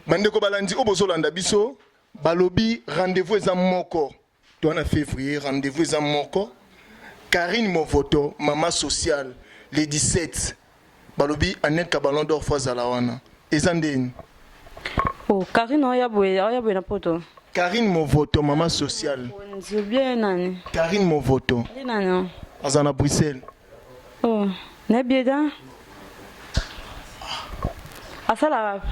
Bandeko balandi oyo bozolanda biso, balobi rendez-vous eza moko toa na février, rendez-vous eza moko. Karine Movoto, mama sociale, le 17 balobi Anelka Ballon d'Or fo azala wana. Eza ndeni? Oh, Karine oya boye, oya boye na poto. Karine Movoto, mama sociale. Nzi bien nani? Karine Movoto. Ndi nani? Aza na Bruxelles. Oh, nayebi ye te. Asala wapi?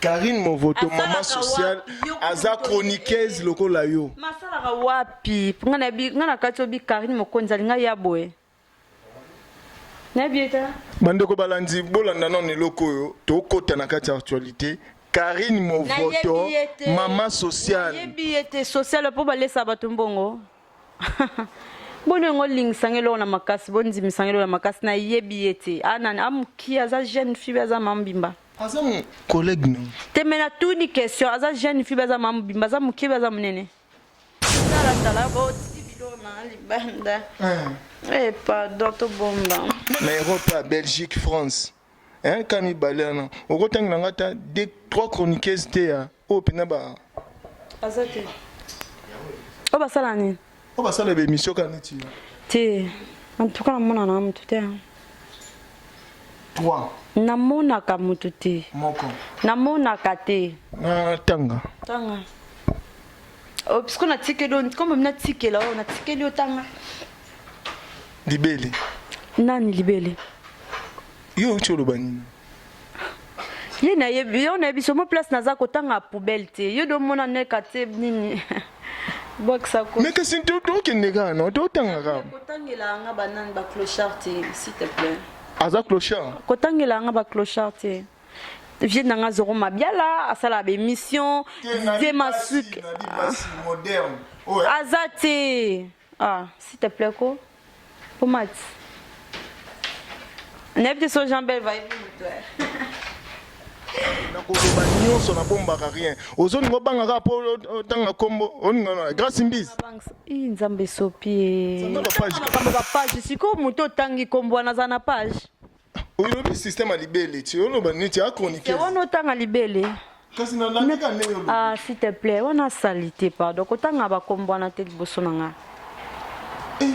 Karine Movoto, mama sociale, aza chroniqueuse lokola yo. Ma asalaka wapi? Nga nayebi, nga na kati obi Karine Mokonzi alinga ya boye. Nayebi ye te. Bandeko balandi, bolanda nano eloko oyo, tokota na kati ya actualité. Karine Movoto, mama sociale. Nayebi ye te, sociale po balesa bato mbongo. Boni yango olingisa nga eloko na makasi, bondimisa nga eloko na makasi, nayebi ye te. A nani? A mokie, aza jeune fille, aza mama mobimba. Aza collègue no. Te mais natuni question, aza jeune fille, aza mama mobimba, aza mokie, aza monene. Tala tala botiki biloko na libanda. Eh pardon tobomba. Na Europe, Belgique, France. Hein, ka mibale wana okotangela nga ata deux trois chroniqueuses te ya oyo mpena ba aza te oyo basala nini oyo basala ba émission kaka neti yo te en tout cas namonaka na motu te trois namonaka motu te moko namonaka te na tanga tanga oh, puisque natikeli oyo comme natikela oyo natikeli yo tanga Libele. Nani libele? Yo uti oloba nini? Ye nayebi yo nayebi somo place naza kotanga poubelle te. Yo do mona neka te nini? Bwakisa ko. Mais kasi tokende kaka no totanga kaka. Kotangela nga banani ba clochard te s'il te plaît. Aza clochard? Kotangela nga ba clochard te. Vieux na nga Zoro Mabiala asala ba émission. Didier Masuki. Moderne. Aza te. Ah, s'il te plaît ko. Pomat. Nayebi te so Jean Bel vayebi moto. Nakoloba nyonso nabombaka rien. Ozolinga obanga kaka mpo otanga kombo olinga Grace Mbizi. Ii Nzambe esopi ye. Makambo ba page sikoyo moto otangi kombo wana aza na page. Olobi système ya libele ti oloba neti a chroniqueuse. Wana otanga libele. Kasi na landi ka ndenge olobi. Ah s'il te plaît wana salite pardon kotanga ba kombo wana te liboso na nga. Eh.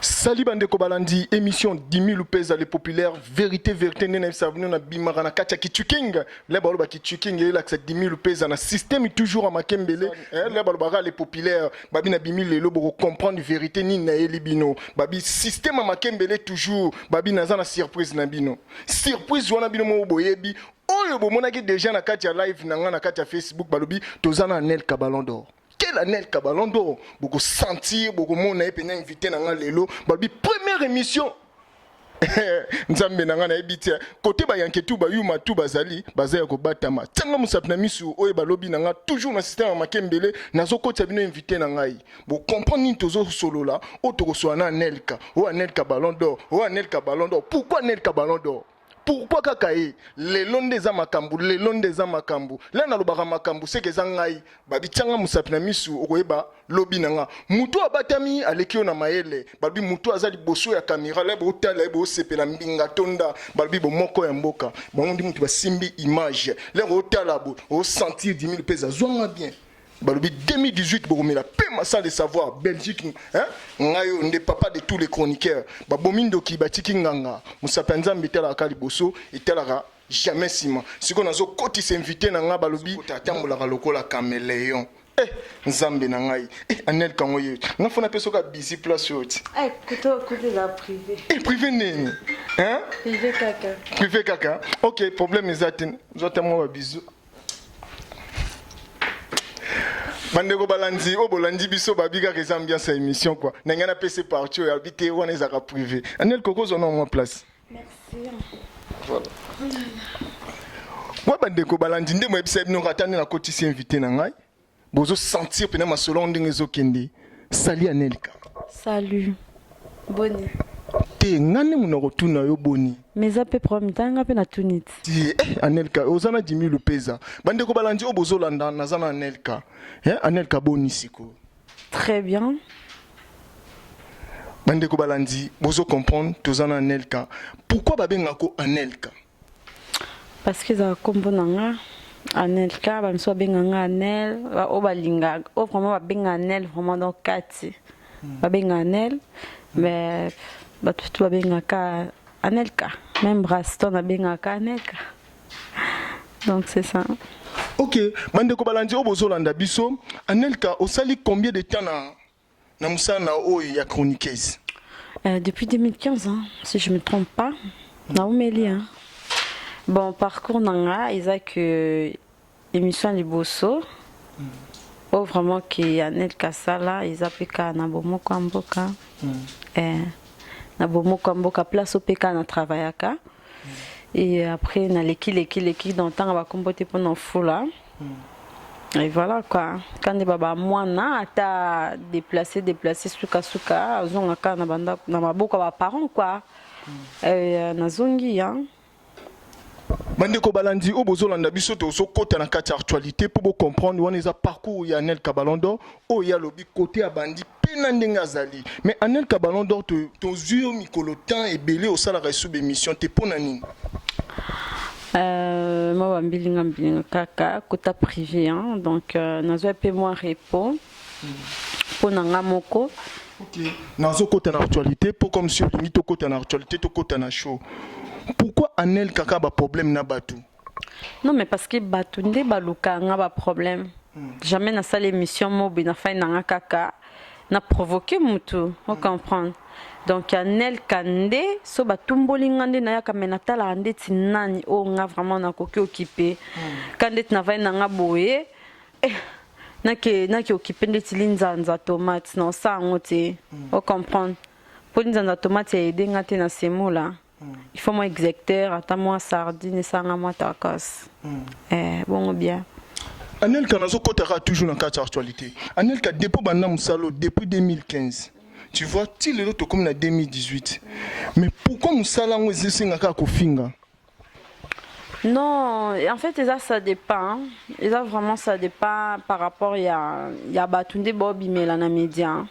Salut bandeko balandi émission 10 000 pesa le populaire vérité vérité nde nayebisa bino na bimaka na kati ya kituking le baloba kituking elakisa 10 000 pesa na système toujours ya makembele eh, le balobaka le populaire babi na bimi lelo boko comprendre vérité nini nayeli bino babi système ya makembele toujours babi naza na surprise na bino surprise wana bino moko boyebi oyo bomonaki déjà na kati ya live na nga na kati ya Facebook balobi toza na Anelka Ballon d'Or Quel Anelka Ballon d'Or boko sentir boko mona ye pena invité na nga lelo balobi première émission nzambe na nga nayebi te kote bayanke tu bayuma tu bazali baza ya kobatama tianga mosapi na misu oyo balobi na nga toujours na système ya makembele nazokotisa bino invité na ngai bocomprendre nini tozosolola oyo tokosolola na anelka oyo anelka ballon d'or oyo anelka ballon d'or pourquoi anelka ballon d'or Pourquoi kaka ye? Lelo nde eza makambu, lelo nde eza makambu. Lelo nalobaka makambu seke eza ngai. Babi tia nga musapi na misu okoyeba lobi na nga. Mutu oyo abatami aleki yo na mayele. Balobi mutu aza liboso ya camera lelo botala ye bosepela mbinga tonda. Balobi bomoko ya mboka. Bango ndi mutu basimbi image. Lelo otala bo o sentir 10000 pesa zwa nga bien. Balobi 2018 bokomela pema sans le savoir Belgique hein ngai oyo nde papa de tous les chroniqueurs babomi ndoki batiki nganga mosapi ya Nzambe etalaka liboso etalaka jamais sima sikoyo nazokotisa invité na ngai balobi atambolaka lokola cameleon eh nzambe na ngai eh Anel kango ye nga fona pe soka busy place oyo ti eh kuto kuto eza privé eh privé nini hein privé kaka privé kaka ok problème eza te zwa ta mwa ba bisous bandeko balandi oyo bolandi biso babi kaka eza ambiance ya émission quoi na ngai napesi parti oyo abi te wana ezalaka privé anel koko ozwa na mwa place Merci. Voilà. Wa bandeko balandi nde moyebisa bino ata nde nakotisi invité na ngai bozo sentir pena masolo ndenge ezokende. Salut Anelka. Salut. Boni. Te. Te, nga nde moto nakotuna yo boni. Mais eza mpe problème te, nga mpe natuni ti. Ti Anelka, oza na Dimi Lupeza. Bandeko balandi oyo bozolanda, naza na Anelka. Anelka, boni sikoyo? Très bien. Bandeko balandi, bozo comprendre, toza na Anelka. Pourquoi babengako Anelka? Parce que ezalaka nkombo na nga Anelka. Bamisu babenga nga Anel, oyo balingaka, oyo vraiment babenga Anel vraiment, donc kati babenga Anel, mais bato tu babengaka Anelka, même Braston abengaka Anelka, donc c'est ça. Ok, bandeko balandi oyo bozolanda biso, Anelka, osali combien de temps na mosala na oyo ya chroniqueuse? Depuis 2015, hein, si je me trompe pas, naumeli, hein. Bon, parcours na nga eza que émission ya liboso oyo vraiment ke Anel kasala eza mpe kaka na Bomoko ya Mboka, na Bomoko ya Mboka, place oyo mpe kaka na travaillaka. Et après naleki leki leki dans ntango bakombo te mpona ofula. Et voilà quoi, quand baba mwana ata déplacé déplacé, sukasuka azonga kaka na bandako, na maboko ya baparent quoi. Nazongi, hein. Bandeko balandi oyo bozolanda biso, tozokɔta na kati ya actualité mpo bocomprendre. Wana eza parcours ya Anelka Ballon d'Or oyo ye alobi kote abandi mpe na ndenge azali. Mais Anelka Ballon d'Or, tozwi yo mikolo temps ebele, osalaka esu bémission te, mpo na nini? Mwa bambilinga mbilinga kaka kota privé, hein. Donc nazwa mpe mwa repos mpo na nga moko. Ok, nazokɔta na actualité mpo comme si olingi tokɔta na actualité, tokɔta na show. Pourquoi Anel kaka baproblème na bato? Non, mais parce que bato nde baluka nga baproblème. Jamais nasala émission mo boye nafai na nga kaka na provoquer mutu, ocomprendre? Donc Anelka nde so batumboli nga nde nayaka, me natalaka ndeti nani oyo nga vraiment nakoki okipe ka ndeti navai na nga boye, nake okipe ndeti linzanza tomate na osala yango te, ocomprendre? Mpo linzanza tomate aide nga te na semola. Il faut mwa execteur, ata mwa sardine esanga mwa tacos, bongo bien. Anelka, nazokɔtaka toujours na kati ya actualité. Anelka, depuis banda mosala depuis 2015, tu vois, ti lelo tokomi na 2018, mais pourquoi mosala yango ezosenga kaka kofinga? Non, en fait, ça dépend. Ça, vraiment, ça dépend par rapport ya bato nde baobimela na média.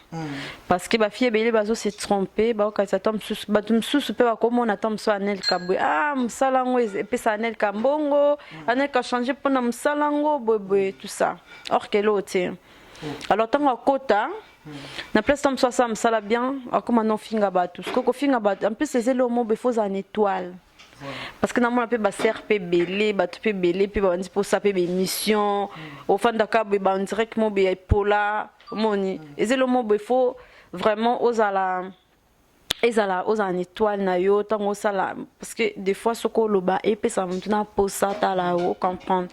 Parce que bafille ebele bazo se tromper, baokatisa ta mosusu, bato mosusu mpe bakomona ta mosusu Anelka boye, ah, mosala yango epesa Anelka mbongo, Anelka change mpona mosala yango boyeboye, tout ça. Or que eloo te. Alors ntango akota na place, ta mosusu asala mosala bien, akoma na ofinga bato. Sikoyo kofinga bato, en plus eza eloo mo boye, faut ozala na étoile, parce que namona mpe basere mpe ebele, bato mpe ebele mpe babandi mposa mpe bémission, ofandaka boye ba direct mo boye epola. Omoni, eza elo mo boye, faut vraiment ozala ezala ozala na étoile na yo ntango osala, parce que des fois soki oloba epesaka motu na posa tala, ocomprendre?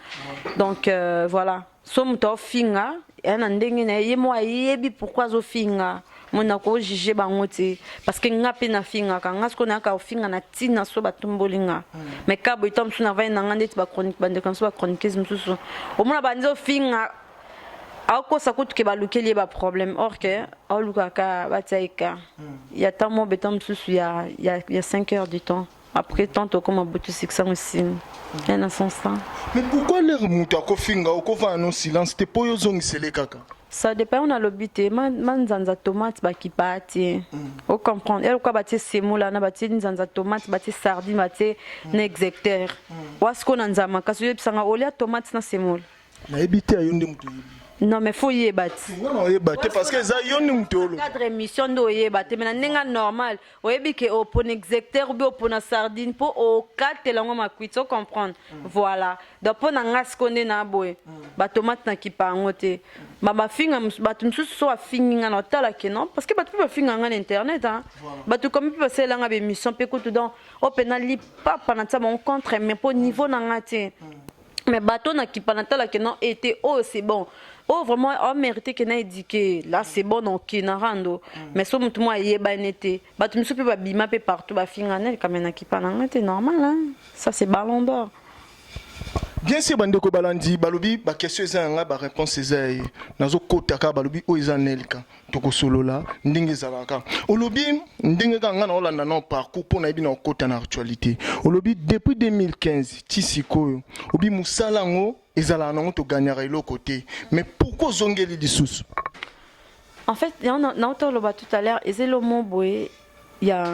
Donc voilà, so moto aofinga eya na ndenge na ye, ye mo ayebi pourquoi azofinga. Mo nakojuge bango te, parce que nga mpe nafingaka. Nga sikoyo nayaka kofinga na ntina so batumboli nga, mais ka boye ta mosusu navai na nga ndeti bachronique, bandeko na biso bachroniqueuse mosusu, omona bandi ofinga, akokosa kutu ke balukeli ye baproblème, or ke aolukaka batia ye ka ya temps mo beta mosusu ya 5 heures du temps. Après temps tokoma butu 6 osimi ya na sens ça. Mais pourquoi l'heure moto akofinga, okovanda no silence te mpo yo ozongisele kaka? Ça dépend. Nalobi te manzanza tomate bakipa te, ocomprendre? Eloko batie semola na batie nzanza tomate, batie sardine, batie na execteur wa sikoyo na nzala makasi, oyebisanga olia tomate na semola? Nayebi te, yo nde moto oyebi. Non, mais faut yeba ti. Nga na oyeba te, parce que eza yo nde moto oloba. Cadre émission nde oyeba te, mais na ndenge normal oyebi ke opona execteur ou bien opona sardine mpo okatela yango makwiti, ocomprendre? Voilà, donc mpo na nga sikoyo nde na boye batomate na kipa yango te. Bafinga bato mosusu, so afingi nga na otala ke non, parce que bato mpe bafinga nga na internet, hein. Bato komi mpe basalelanga bémission mpe kutu, donc oyo mpena lipapa na tia bango contre, mais mpo niveau na nga te. Mais bato na kipa, natala ke non, ete oyo c'est bon, oyo vraiment amérité ke na éduqué, là c'est bon, donc na rando. Mais so motu mo ayebani te, bato mosusu mpe babima mpe partout bafinga nel kame na kipa na nga te, normal, hein? Ça c'est Ballon d'Or. Bien sûr bandeko balandi balobi ba question eza ya nga ba réponse eza ya ye. Nazokota kaka balobi oyo eza Nelka. Tokosolola ndenge ezalaka. Olobi ndenge kaka nga naolanda nao parcours mpo nayebi na okota na actualité. Olobi depuis 2015 ti sikoyo obi mosala yango ezalaka nango togagnaka eloko te. Mais pourquoi ozongeli lisusu? En fait, nauta oloba tout à l'heure, eza eloko moko boye ya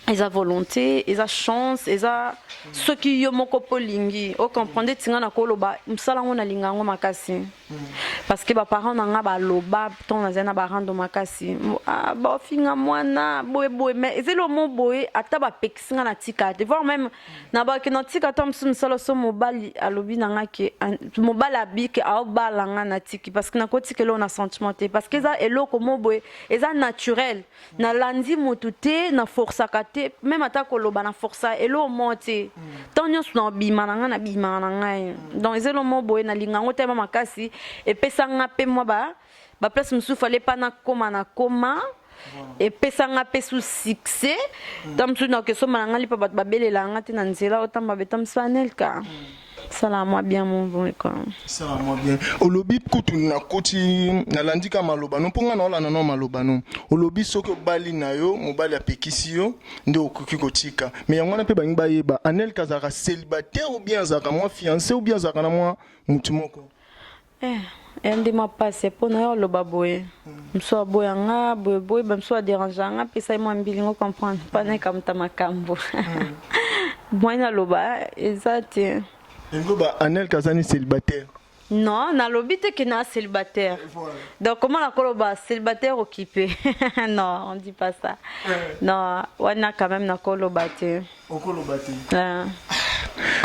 eza volonté, eza chance, eza soki yo moko mpo olingi ocomprendre. Ti nga nakoloba mosala yango nalinga yango makasi parce que baparent na nga baloba ntongo nazali na barando makasi, ah, baofinga mwana boye boye, mais eza eloko moko boye ata bapekisi nga na tika te, voire même na bake na tika ata mosusu mosala so mobali alobi na nga ke mobali abike aobala nga na tiki parce que nakotika eloko na sentiment te, parce que eza eloko moko boye eza naturel. Nalandi motu te, naforsaka te, même ata koloba na forsa eloko moko te. Ntango nyonso na obima na ngai, nabimaka na ngai. Donc eza eloko moko boye nalinga yango telema makasi, epesa nga mpe mwa ba baplace mosusu fale mpa nakoma nakoma, epesa nga mpe su succès. Ntango mosusu nakesomba na ngai lipa, bato babelela nga te na nzela, otamba beta mosusu Anelka sala mwa bien mo boye quoi. Sala mwa bien. Olobi kutu nakoti nalandi ka maloba no mpo nga naolanda no maloba no. Olobi soki obali na yo mobali apekisi yo nde okoki kotika. Mais yango wana mpe balingi bayeba Anelka azalaka célibataire ou bien azalaka mwa fiancé ou bien azalaka na mwa mutu moko. Eh, ya nde mwa pasi mpo na yo oloba boye, mosusu aboya nga boye boye, bamosusu aderange nga, apesa ye mwa mbilingo comprendre mpo anayeka moto ya makambo moi naloba eza te. Yango ba Anelka aza ni célibataire. Non, nalobi te ke na célibataire. Donc comment nakoloba célibataire occupé? Non, on dit pas ça. Non, wana quand même nakoloba te. Okoloba te.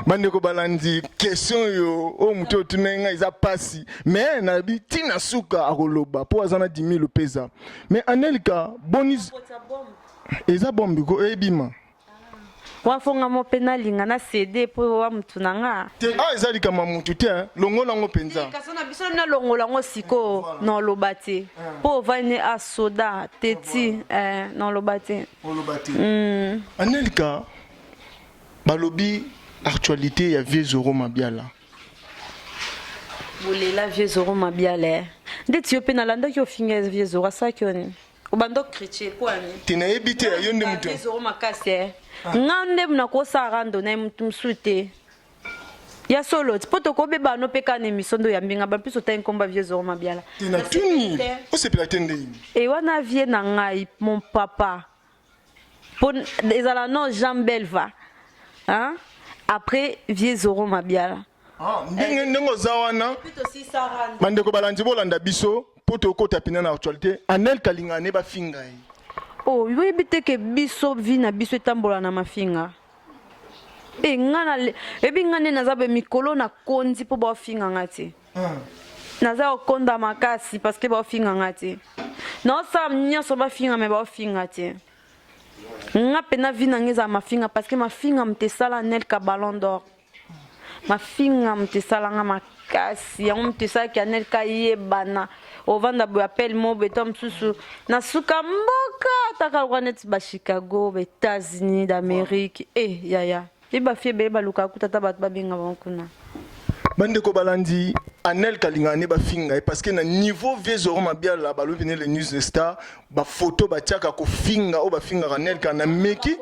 Bandeko balandi, question oyo oyo moto otunaki ngai eza pasi, mais nayebi ntina suka akoloba mpo aza na 10 000 opesa. Mais Anelka, boni eza bombi ko ebima. Wafonga mo mpe nalinga na cd mpo wa mutu na nga. Te, ah, eza likambo ya mutu te, hein. Longola yango mpenza. Kasi na biso nalongola yango sikoyo na oloba te mpo ovandi asoda teti na oloba te. Oloba te. Anelka, balobi actualité ya vieux Zoro Mabiala. Bolela vieux Zoro Mabiala, eh. Ndeti yo mpe nalandaki ofinga vieux Zoro, asalaki yo nini? Obanda ocritiquer mpo ani? Te, nayebi te, yo nde moto. Vieux Zoro makasi, eh. Nga nde nakosala rando na ye, motu mosusu te ya solo ti mpo tokobeba no mpe kaka na émission nde oyambi nga bampiso otangi nkomba vieux Zoro Mabiala. Te, natuni osepela te ndeni. E wana vie na ngai, mon papa, mpo ezala no Jean Belva, hein? Après vieux Zoro Mabiala. Ah, ndenge ndenge oza wana, bandeko balandi, bolanda biso mpo tokota mpena na actualité. Anelka alingaka ne bafinga ye. Oh, oyebi te ke biso vie na biso etambola na mafinga. E nga na ebi nga nde naza boye mikolo nakondi mpo baofinga nga te. Naza kokonda makasi parce que baofinga nga te. Naosala nyonso bafinga me baofinga te. Nga mpena vie na nga ezala mafinga parce que mafinga moto esala Anelka Ballon d'Or. Mafinga moto esalanga makasi, yango moto esalaki Anelka yebana. Ovanda boye, appel mo boye to mosusu na suka mboka taka lokola neti ba Chicago, ba États-Unis d'Amérique. E yaya ye bafie ebele balukaka kuta ata bato babenga bango kuna. Bandeko balandi, Anelka alingaka ne bafinga ye parce que na niveau vieux Zoro Mabiala, balobi pene le news de star, bafoto batiaka kofinga oyo bafingaka Anelka na meki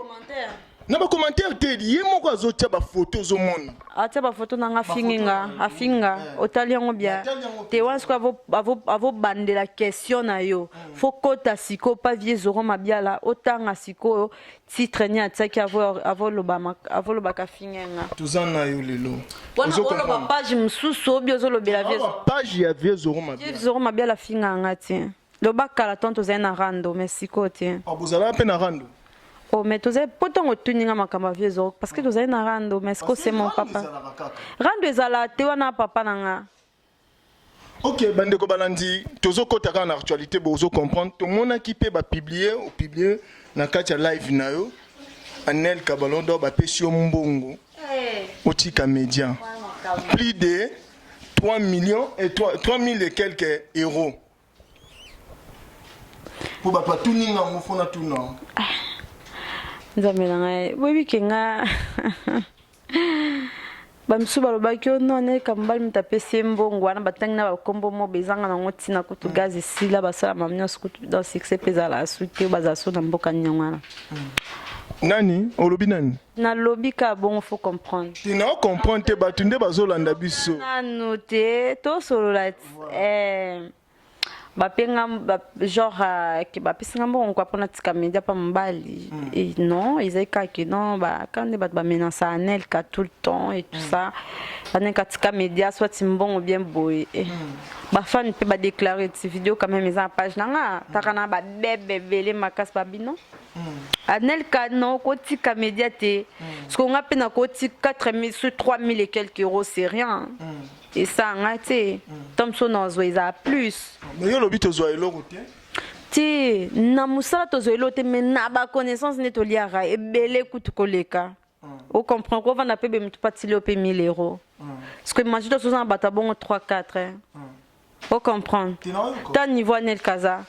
na bacommentaire te, ye moko azotia bafoto ozomona. Atia bafoto na nga, afingi nga, afinga. Otali yango bien te wana. Sikoyo avobandela question na yo, fo kota sikoyo pa vieux Zoro Mabiala, otanga sikoyo titre ni atiaki avolobaka afinga nga. Toza na yo lelo. Wana oloba page mosusu obi ozolobela vieux. Page ya vieux Zoro Mabiala. Vieux Zoro Mabiala afinga nga te. Loba kala ntango tozali na rando, mais sikoyo te. Ah, bozalaka mpe na rando? Oh, mais tozali po ntango otuni nga makambo ya vieux Zoro parce que tozali na rando, mais sikoyo c'est mon papa. Rando ezala te wana papa na nga. Ok, bandeko balandi, tozokɔta kaka na actualité, bozo comprendre. Tomonaki mpe bapublier, opublier na kati ya live na yo, Anelka Ballon d'Or bapesi yo mbongo otika média, plus de 3 millions et 3, 3 000 et quelques euros, mpo bato batuni ngango fo natuna. Nzambe na ngai, boyebi ke nga Bamisusu balobaki oh non Anelka mobali moto apesi ye mbongo wana batangi na bakombo mobe ezanga nango ntina kutu gaz esila basala mamu nyonso kutu donc succès mpe ezala su te bazala su na mboka nini yango wana. Nani olobi nani? Nalobi kaka bongo faut comprendre. Te na comprendre te bato nde bazolanda biso. Nanu te tosolola eh. Bapenga ba, genre euh, ke bapesi nga mbongo kwa mpona tika media mpa mobali mm. Et non ezali kaka ke non kaka nde bato bamenasa anelka tout le temps et tout mm. ça anelka tika media soit mbongo bien boye eh. mm. Bafani mpe badeklare ti video quand même eza na page na nga taka na babebe ebele makasi babino mm. Anelka non kotika media te mm. Siko nga mpe nakoti 4000 sur 3000 et quelques euros, c'est rien mm. Esala nga te to mosusu nazwa ezala plus. Mais yo olobi tozwa eloko te. Te na mosala tozwa eloko te, mais na ba connaissance nde toliaka ebele kutu koleka. O comprendre kovanda mpe be motu patili yo mpe 1000 euros. Parce que imagine toza na bato ya bongo 3 4. O comprendre ta niveau anel kaza.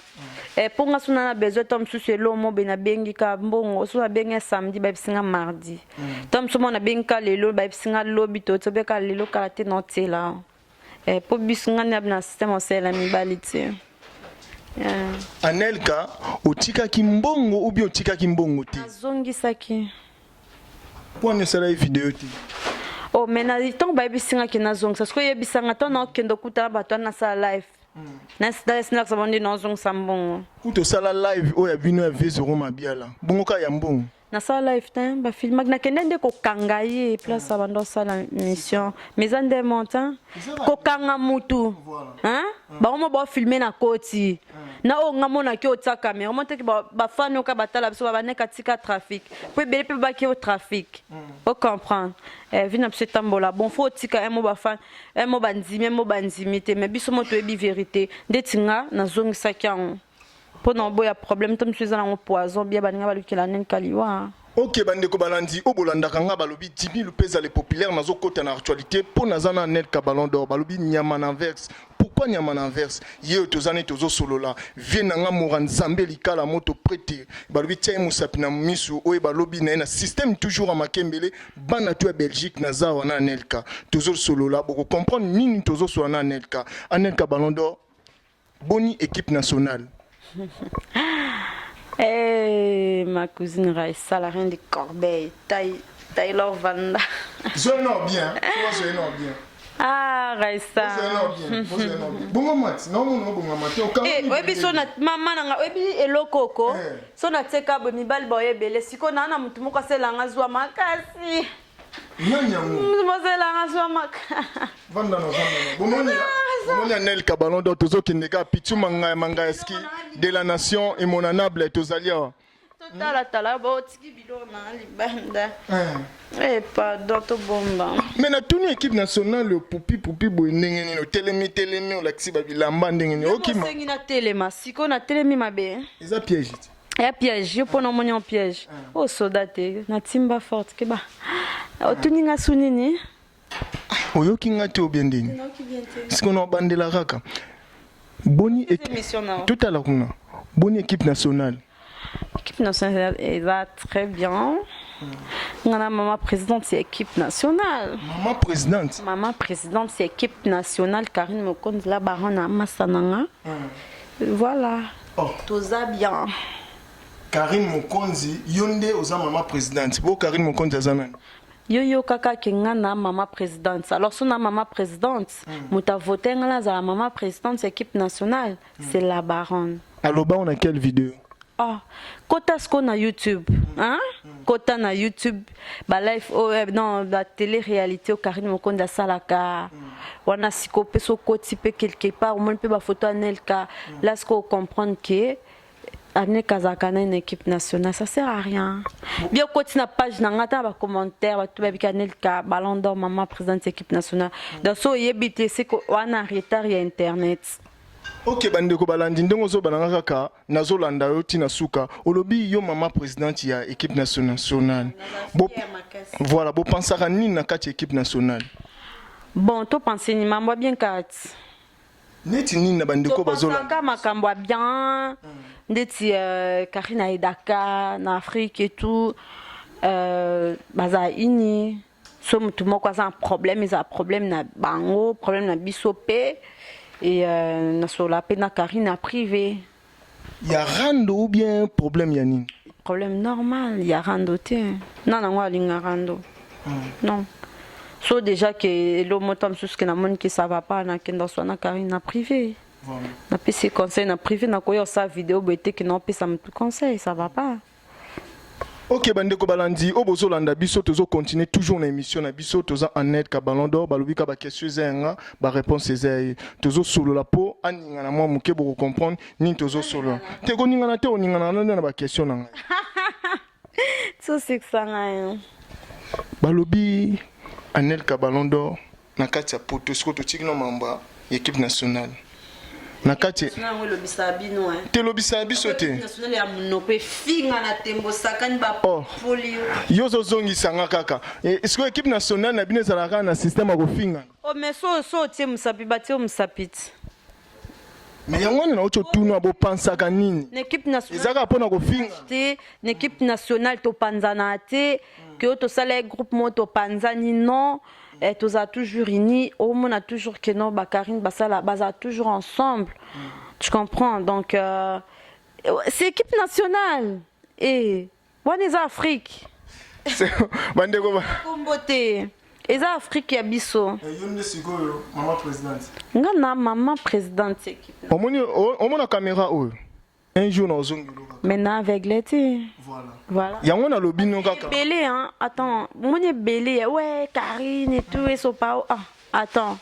Eh, mpo nga so na na besoin to mosusu eloko mo be nabengi ka mbongo so nabengi samedi bayebisi nga mardi to mosusu mo nabengi ka lelo bayebisi nga lobi to tobe ka lelo kala te naotiela eh, mpo biso nga nde na système osalela mibali te. Yeah. Anelka otikaki mbongo ou bien otikaki mbongo te? Nazongisaki. Mpo wana esalaki video te. Oh, mais na ntango bayebisi nga ke nazongisa soki oyebisa nga ntango naokende okutana bato wana nasala live nasinakisa bango nde naozongisa mbongo. Kutu osala live oyo ya bino ya V0 Mabiala bongo kaka ya mbongo. Nasala live te bafilmaki nakende nde kokanga ye place ya bando osala mission mais eza nde montant kokanga mutu bango mo baofilme na koti na oyo nga monaki otia kamera omo teki bafani oka batala biso babaneka tika trafic po ebele mpe baki o trafic o comprendre eh, vi na biso etambola bon fo otika emo bafani emo bandimi emo bandimi te mais biso mo toyebi verité ndeti nga nazongisaki yango mpo na oboya problème to mosusu eza nango poison bia baninga balukela nini kaliwa. Ok bandeko balandi oyo bolandaka nga balobi Jimmy Lupeza le populaire nazokota na actualité mpo naza na Anelka Ballon d'Or balobi nyama na anverse. Pourquoi nyama na anverse? Ye oyo toza neti tozosolola vie na nga mora nzambe likala moto prete balobi tia ye mosapi na misu oyo balobi na ye na système toujours ya makembele bana tu ya Belgique naza awa na Anelka tozosolola boko comprendre nini tozosolola na Anelka. Anelka Ballon d'Or, boni équipe nationale? Hey, ma cousine Raissa, la reine des corbeilles, Taylor Vanda. Zono bien, zono bien. Ah, Raissa. Zono bien. Bongo mati, non non bongo mati. Eh, oyebi so na mama na nga, oyebi eloko ko. So na teka bo mibali ba oyebele siko na na mutu moko aselanga zwa makasi. Nani yango? Moselanga zwa makasi. Vanda na vanda na. Bomoni bomoni Anelka Ballon d'Or tozokende kaka Pichu Mangaya Mangayaski de la nation emonanable tozali awa. Totalatala baotiki biloko na libanda. Eh pardon tobomba. Mais natuni équipe nationale pupi pupi boye ndenge nini otelemi telemi olakisi babilamba ndenge nini okima? Osengi natelema sikoyo natelemi mabe. Eza piège te. Ya piège yo mpona omoni en piège. Oyo soda te natimba forte keba. Otuni nga su nini? Oyoki nga te obien ndeni? Sikoyo na obandela kaka. Boni totala kuna. Boni équipe nationale? Équipe nationale eza très bien. Nga na mama présidente ya équipe nationale. Mama présidente? Mama présidente ya équipe nationale Karine Mokonzi la baronne amasa na nga. Voilà. Oh. Toza bien. Karine Mokonzi, yo nde oza mama présidente. Bo Karine Mokonzi aza nani? Yo yoka kaka nga na mama présidente. Alors so na mama présidente, moto avote nga nazala mama présidente ya équipe nationale, c'est la baronne. Aloba on a quelle vidéo? Oh, kota siko na YouTube, hein? Kota na YouTube, ba live oh, eh, non, ba télé réalité au Karine Mokonzi asalaka. Wana siko pe so koti pe quelque part omoni pe ba photo Anelka. Là siko comprendre que Anelka azalaka na une équipe nationale, ça sert à rien. Bien koti na page na nga ta ba commentaire bato babika Anelka Ballon d'Or maman présidente équipe nationale. Donc so oyebi te c'est que wana retard ya internet. Ok bandeko balandi ndenge ozobana nga kaka nazolanda yo ntina suka olobi yo mama présidente ya équipe nationale. Bo, voilà, bopansaka nini na kati ya équipe nationale? Bon, to pense ni mambo bien kati. Neti nini na bandeko bazolanda? Topensaka makambo ya bien ndeti Karine ayedaka na Afrique et tout, bazala ini. So motu moko aza na problème, ezala problème na bango, problème na biso mpe. Et nasolola mpe na Karine na privé. Ya rando ou bien problème ya nini? Problème normal ya rando te. Na nango alinga rando, non. So déjà ke elo moto mosusu ke namoni ke ça va pas, nakenda swa na Karine na privé, napesi conseil na privé. Nakoya osala video boye te ke naopesa motu conseil, ça va pas. Ok, bandeko balandi oyo bozolanda biso, tozocontinue toujours na émission na biso. Toza Anelka Ballon d'Or. Balobi ka baquestion eza yanga, baréponse eza ya ye. Tozosolola mpo aningana mwa moke, bokocomprendre nini tozosolola te. Koningana te, oningana nde na baquestion na ngai. Tosekisa ngai. Balobi Anelka Ballon d'Or na kati ya poto. Sikoyo totiki no mambo ya équipe nationale na kati. Yango elobisaka bino. Te, elobisaka biso te. Nationale ya monoko efinga na tembo sakani. Oh. Bafoli. Yo ozozongisanga kaka. Sikoyo équipe nationale na bino ezalaka kaka na système ya kofinga? O mais so otie mosapi, batie o mosapi ti. Mais yango wana nauti otuna, bopansaka nini? Na équipe nationale. Eza kaka mpona kofinga? Te, na équipe nationale topanzana te ke oyo tosala ye groupe moko topanzani, non. Tozala toujours unis. Omona toujours ke non, bakarine basala, bazala toujours ensemble, tu comprends? Donc c'est équipe nationale e wana eza Afrique. Bandeko Kombo te, eza Afrique ya biso. Yo nde sikoyo mama présidente? Nga na mama présidente équipe. Omoni, omona caméra oyo, un jour na ozongelo kaka. Mais na aveugle te. Voilà. Voilà. Yango nalobi no kaka. Ebele, hein. Attends, moni ebele, ouais, Karine et tout esopa. Ah, attends,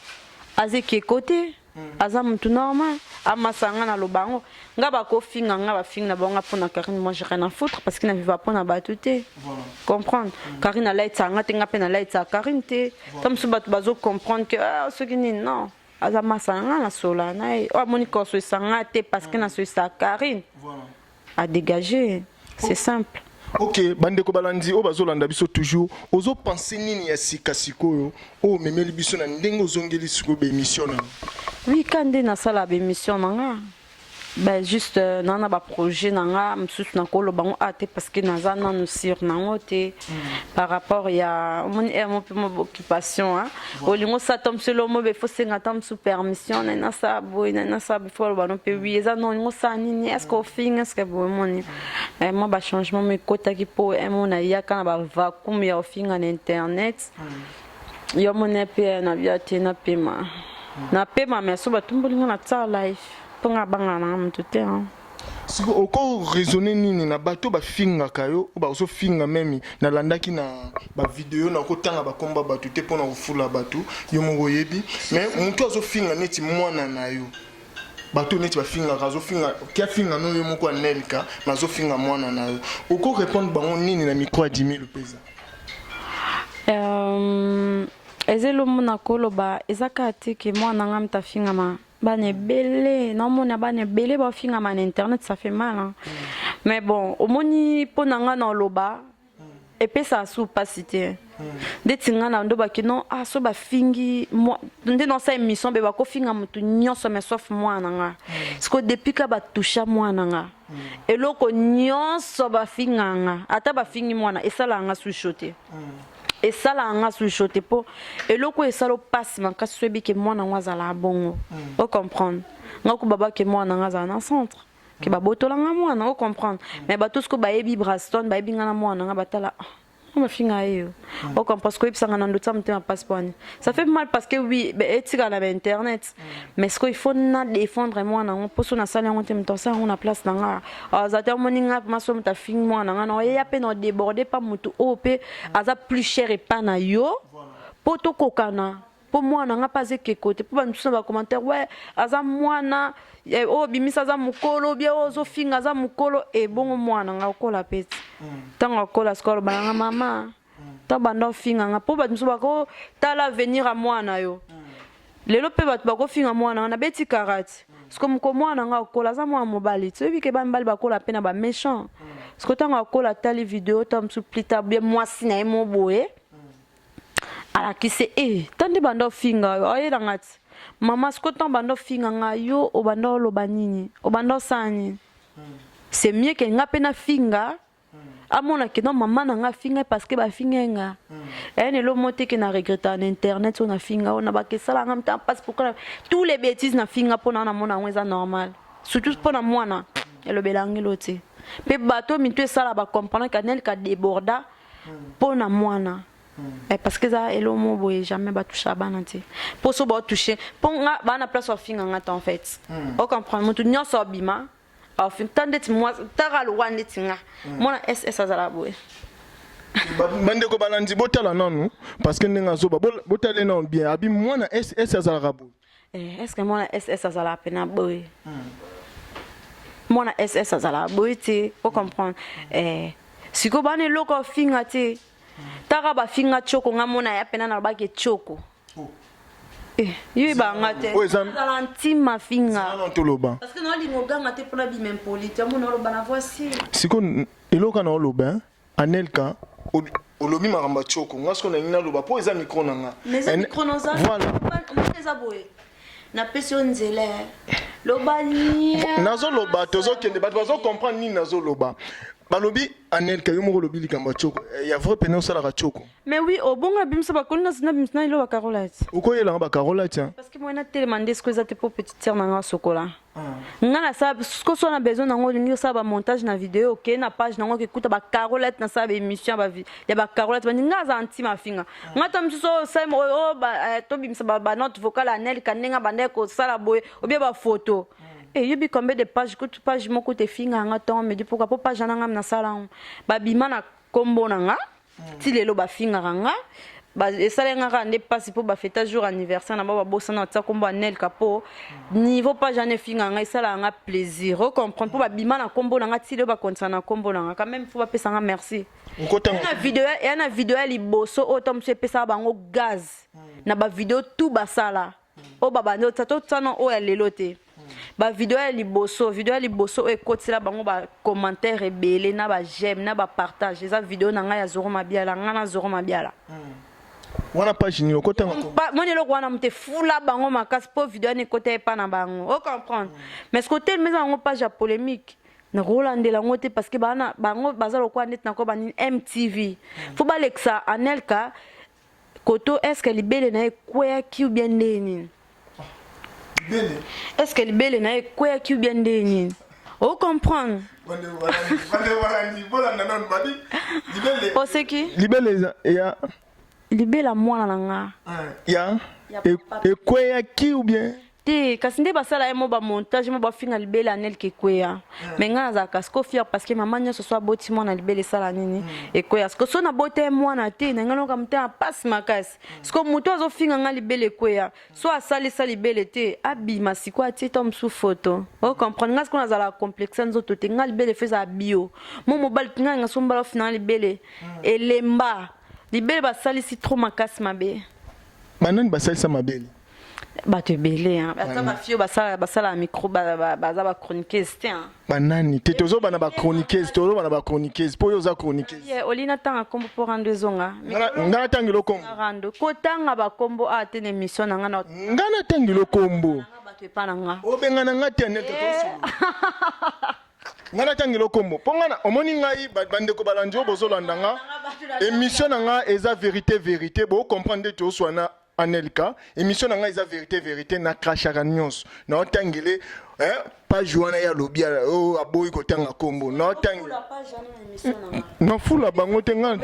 azeki ekote, aza mutu normal, amasanga na lobango. Nga bakofinga nga, bafinga na bango mpona Karine, moi j'ai rien à foutre parce que na viva mpona bato te. Comprendre, Karine alaitisa nga te, nga mpe nalaitisa Karine te. Ta mosusu bato bazocomprendre ke ah, soki nini, non, aza masanga nga, nasola na ye. Oyo amoni kosoisa nga te parce que nasoisa Karine, à dégager, c'est simple. Ok, bandeko balandi oyo bazolanda biso toujours, ozopense nini ya sika sikoyo oyo omemeli biso na ndenge ozongeli sikoyo baémission na yo? Oui, ka nde nasala baémission na nga, ben juste naa na baprojet na nga mosusu, nakoloba ngo a te parce que naza nanu sur nango te. Par rapport ya omoni aire mo mpe mo occupation olingi osala ta mosu elo mo be fo senga ta mosu permission nai nasala boye, nai nasala boye, fo aloba no mpe oui. Eza non, olingi osala nini, est ce que ofinga, est ce que boye. Omoni mwa bachangement mo ekotaki mpo mo nayaka na bavacuum ya ofinga na internet. Yo moni mpe na bia te, napema, napema, mais so batumbolinga na tia live mpo nga abangaka nanga moto te, hein. Siko oko raisonne nini na bato bafingaka yo, oyo bazofinga? Meme nalandaki na bavideo, nakotanga bakomba bato te mpona kofula bato, yo moko oyebi. Mais motu azofinga neti mwana na yo, bato neti bafingaka, azofinga ki afinga no yo moko Anelka, mais azofinga mwana na yo, oko répondre bango nini na micro ya 10 000 mpeza? Eza elombo na koloba, eza kaka te ke mwana nga moto afingama. Bana ebele, naomona bana ebele bafingama na internet, ça fait mal, hein? Mais bon, omoni, mpo na nga na oloba epesaka su mpasi te. Ndeti nga na ndobaki non, ah, so bafingi nde nasala émission mpe bakofinga motu nyonso, mais sauf mwana nga. Siko depuis ka batusha mwana nga, eloko nyonso bafinga nga, ata bafingi mwana, esalaka nga susho te, esalaka nga susho te, mpo eloko oyo esala opasi makasi, so oyebi ke mwana yango azalaka bongo. Ocomprendre nga ko baba ke mwana nga azala na centre, ke babotolanga mwana, ocomprendre? Mais bato siko bayebi Braston, bayebi nga na mwana nga, batala, ah, bafinga ye yo, ocomprendre? Parce que oyebisanga na ndotia motema mpasi po wani, ça fait mal parce que oui, etikala na bainternet, mais siko il faut na défendre mwana yango, mpo so nasali yango te, moto asala yango na place na nga aza te. Omoni nga mpema so moto afingi mwana nga na oyeya mpe na odéborde pa motu oyo mpe aza plus cher epa na yo, mpo tokokana, mpo mwana nga mpe aza ekeko te. Mpo bamisusu na bacommentaire, we aza mwana, oyo obimisa aza mokolo bia, oyo ozofinga aza mokolo. Ebongo mwana nga okola mpe ti ntango akola, sikoyo aloba nanga mama ntango banda ofinga nga. Mpo bato mosusu bakotala avenir ya mwana yo lelo, mpe bato bakofinga mwana nga nabeti karate. Siko moko mwana nga akola, aza mwana mobali ti, oyebi ke bamibali bakola mpe na baméchant. Siko ntango akola, atali video ta mosusu plus tard, bie mwasi na ye mo boye alakisi e ta nde banda ofinga yo, oyelanga ti mama. Siko ntango banda ofinga nga yo, obanda oloba nini, obanda osala nini? C'est mieux ke nga mpe nafinga. Amona ke non, mama na nga afinga parce que bafinga nga. Eya na elo mo te ke na regretta na internet oyo nafinga oyo na bakesala nga mta mpasi. Pourquoi tous les bêtises nafinga? Mpo na namona yango eza normal, surtout mpo na mwana elobela yango elo te. Mpe bato mitu esala bacomprendre ke Anelka déborda mpo na mwana. Parce que eza elo mo boye, jamais batoucha bana te, mpo so baotouche mpo nga baa na place ofinga nga te. En fait, ocomprendre, motu nyonso abima afinga ta ndeti taka lokwa ndeti nga mwana ss azala boye. Bandeko balandi, botala nanu, parce que ndenge azoba, botala nanu bien, abi mwana ss azalaka boye. Est ce que mwana ss azalaka mpena boye? Mwana ss azalaka boye te, ocomprendre. Sikoyo bana eloko ofinga te, taka bafinga tioko, nga mona ya pena nalobaki tioko. Yo ebanga te, ezala ntima finga. Toloba. Parce que naolinga oganga te mpona bima impoli te, amona oloba na voici. Sikoyo eloko na oloba, Anelka, olobi makambo ya tioko, nga sikoyo nalingi naloba mpo eza micro na nga. Mais eza micro noza. Voilà. Eza boye, napesi yo nzela, loba. Nazoloba, tozokende, bato bazocomprendre nini nazoloba. Balobi Anelka, yo moko olobi likambo ya tioko, ya vrai pene osalaka tioko. Mais oui, obongo bimisa bakoli na bimisa na elo bakarola ti. Okoyelanga bakarola ti. Parce que moi natelema nde siko eza te mpo petite sœur na nga sokola nga nasala siko so na besoin nango. Olingi osala bamontage na video, okei na page nango, okekuta bacarolette. Nasala baémission ya bacarolette, bandi nga aza ntima afinga nga to mosusu oyo tobimisa banote vocale Anelka ndenge abandaki kosala boye, obie bafoto. Eyebi combien de page kutu, page moko te efinga nga ntongo midi. Pourquoi? Po page wana nga nasala yango, babima na nkombo na nga ti lelo bafingaka nga. Esalaki nga kaka nde mpasi mpo bafeta jour anniversaire na bao, babosana batia nkombo Anelka. Mpo niveau page wana efingaka nga, esalaka nga plaisir, ocomprendre, mpo babima na nkombo na nga ti lelo, bakontinua na nkombo na nga. Quand même faut bapesa nga merci. Ya na video ya liboso oyo to mosusu epesaka bango gaz na bavideo tu basala oyo babandi otia, totiana oyo ya lelo te. Bavideo ya liboso, video ya liboso oyo ekotisela bango bacommentaire ebele na baj'aime na bapartage, eza video na ngai ya Zoro Mabiala, ngai na Zoro Mabiala. Wana page nini okotanga? Moni eloko wana moto efula bango makasi mpo video wana ekota epa na bango, ocomprendre. Mais ce kotelema eza yango page ya polémique, nakolandela yango te, parce que bana bango baza lokola neti nakoba nini, MTV, fo balekisa Anelka koto. Est ce que libele na ye ekweyaki ou bien ndenge nini? Est ce que libele na ye ekweyaki ou bien ndenge nini? Ocomprendre, oseki. Libele ya Libele ya mwana na nga. Ya ekweyaki ou bien? Te, kasi nde basala ye mo bamontage mo bafinga libele Anelka ekweya. Mais ngai nazalaka siko fier, parce que mama nyonso so aboti mwana, libele esala nini? Ekweya. Siko so nabota ye mwana te na ngai, noka motema pasi makasi. Siko moto azofinga ngai libele ekweya, so asalisa libele te, abima sikoyo atie ta mosusu foto, ocomprendre. Ngai siko nazalaka complexe ya nzoto te. Ngai libele fo ezala bio mo mobali ngai nga so mobali ofina libele elemba, libele basalisi trop makasi mabe. Banani basalisa mabele? Bato ebele, ata bafio basala, basala micro, baza bachroniqueuse te. Banani te? Tozoba na bachroniqueuse, tozoba na bachroniqueuse mpo oyo oza chroniqueuse. Oli natanga nkombo mpo rando ezonga. Nga natangela okombo. Rando kotanga bakombo a te na émission na nga na. Nga natangela okombo. Bato epa na nga. Obengana nga te, nete nga natangela okombo mpo nga omoni ngai. Bandeko balandi oyo bozolanda nga, émission na nga eza vérité vérité, bocomprendre nde toswana. Anelka, émission na ngai eza vérité vérité, na crachaka nyonso. Naotangele page wana ye alobi oyo aboyi kotanga nkombo, naotangela, nafula bango te nga.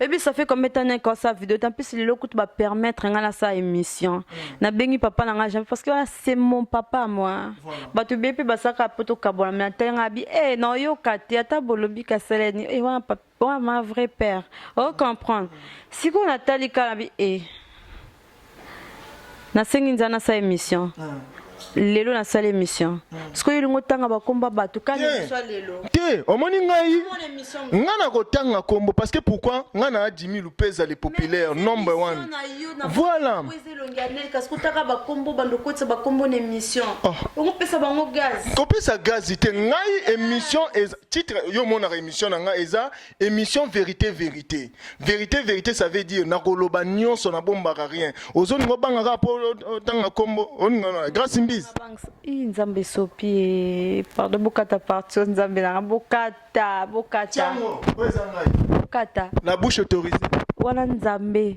Oyebi, ça fait combien de temps kosa vidéo te? En plus lelo kutu bapermettre nga nasala émission, nabengi papa na nga jamais, parce que wana c'est mon papa. Moi bato ebele mpe basalaka po tokabola, mais natali nga abi e naoyoka te, ata bolobi kasaleni e wana papa wana ma vrai père, ocomprendre. Sikoyo natali kala bi e nasengi nzala nasala émission lelo, nasala émission. Sikoyo olingi otanga bakombo ya bato kani émission ya lelo? Te, omoni ngai, nga na kotanga kombo, parce que pourquoi? Nga na Adimi Lupeza, le populaire number one, voilà. Kasi kotaka bakombo, bando okotisa bakombo na émission, okopesa bango gaz. Kopesa gaz te. Ngai émission titre yo omonaka émission na ngai eza émission vérité vérité. Vérité vérité, ça veut dire nakoloba nyonso, nabombaka rien. Ozolinga obangaka mpo otanga kombo, olinga grâce. Kimbizi. Ih, Nzambe esopi ye. Pardon, bokata parti oyo Nzambe nanga bokata, bokata. Tiango, oyo eza ngai. Bokata. La bouche autorisée. Wana Nzambe.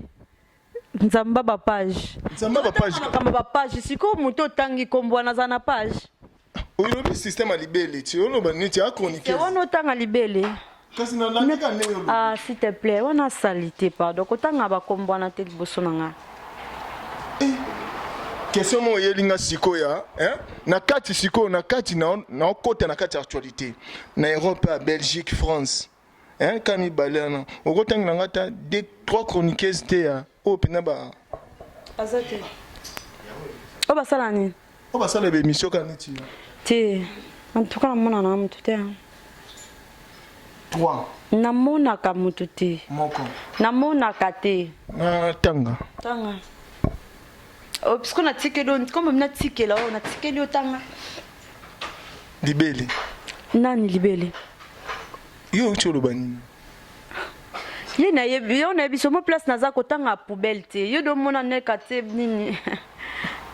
Nzamba ba page. Nzamba ba page. Makambo ba page. Sikoyo moto otangi kombo wana aza na page. Olobi système ya libele ti oloba neti a chroniqueuse. Wana otanga libele. Kasi na landika ndenge olobi. Ah, s'il te plaît, wana salite pardon. Kotanga ba kombo wana te liboso na nga. Eh. Question moko oyeli nga sikoyo hein? Na kati sikoyo na kati na na okota na kati ya actualité na Europe ya Belgique, France. Hein, ka mibale wana okotangela nga ata deux trois chroniqueuses te ya oyo mpenza ba aza te oyo basala nini oyo basala ba émission kaka neti te en tout cas namona na motu te trois namonaka motu te moko namonaka te na tanga tanga oh, puisque natikeli oyo comme natikela oyo natikeli yo tanga Libele. Nani libele? Yo outi oloba nini? Ye nayebi yo nayebi somo place naza kotanga poubelle te. Yo do mona neka te nini?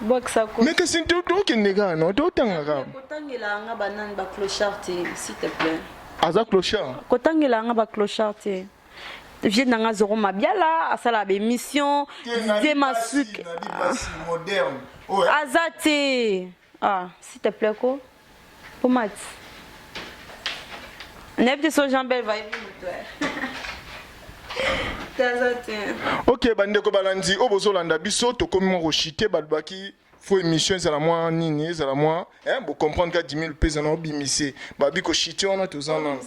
Bwakisa ko. Mais kasi tokende kaka no totanga kaka. Kotangela nga banani ba clochard te s'il te plaît. Aza clochard? Kotangela nga ba clochard te. Vieux nanga Zoro Mabiala asala ba émission Didier Masuki. Moderne. Aza te. Ah, s'il te plaît ko. Pomat. Nayebi te so Jean Bel vayebi moto. Taza te. Ok, bandeko balandi oyo bozolanda biso tokomi mwa koshite balobaki fo émission ezala mwa nini ezala mwa hein, bocomprendre ka 10 000 mpe ezala obimise babi koshite wana toza nano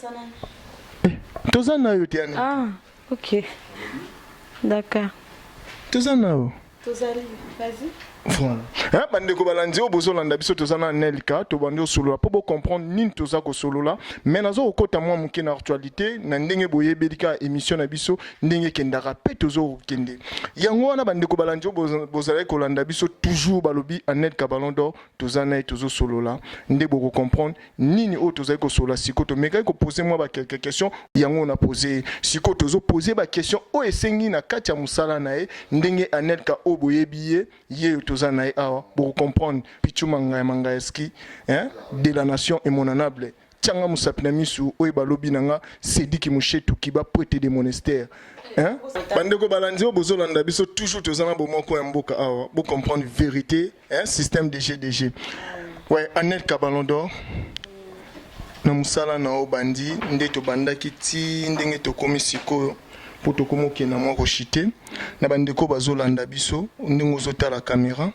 eh, toza nayo te yani ah, ok d'accord toza nayo Tozali, vas-y. Voilà. Hein, bandeko balandi oyo bozolanda biso toza na Nelka tobandi osolola mpo bocomprendre nini toza kosolola mais naza kokota mwa moke na actualité na ndenge boyebeli kaka émission na biso ndenge ekendaka mpe tozo kokende yango wana bandeko balandi oyo bozalaki kolanda biso toujours balobi Anelka Ballon d'Or toza na ye tozosolola nde bokocomprendre nini oyo tozali kosolola sikoyo tomekaki kopose mwa ba quelques questions yango na pose ye sikoyo tozopose ba question oyo esengi na kati ya mosala na ye ndenge Anelka oyo boyebi ye ye oyo toza na ye awa bokocomprendre Pichu Mangaya Mangayaski hein, de la nation emonanable tianga mosapi na misu oyo balobi na nga Sediki Mushetu kiba prete de monastère hein? Bandeko balandi oyo bozolanda biso toujours toza na bomoko ya mboka awa bo comprendre vérité hein? Système de GDG ouais Anelka Ballon d'Or na mosala na yo bandi nde tobandaki ti ndenge tokomi sikoyo mpo tokomi okenda mwa koshite na bandeko bazolanda biso ndenge ozotala kamera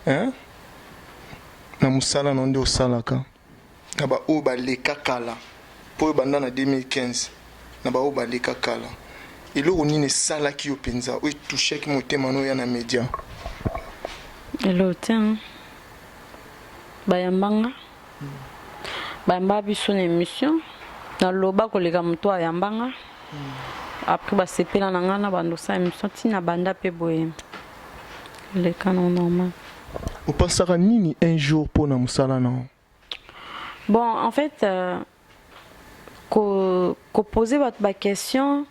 hein? Na mosala na yo nde osalaka na baoyo baleka kala mpo oyo banda na 2015 na baoyo baleka kala eloko nini esalaki yo mpenza oyo etouchaki motema na oya na media? Eloko te hein. Bayamba nga bayamba biso na émission naloba koleka moto ayamba nga après basepela na nga na bando osala émission ntina banda mpe boye eleka no normal. Opasaka nini un jour mpo na mosala na yo? Bon, en fait, ko poser bato ba question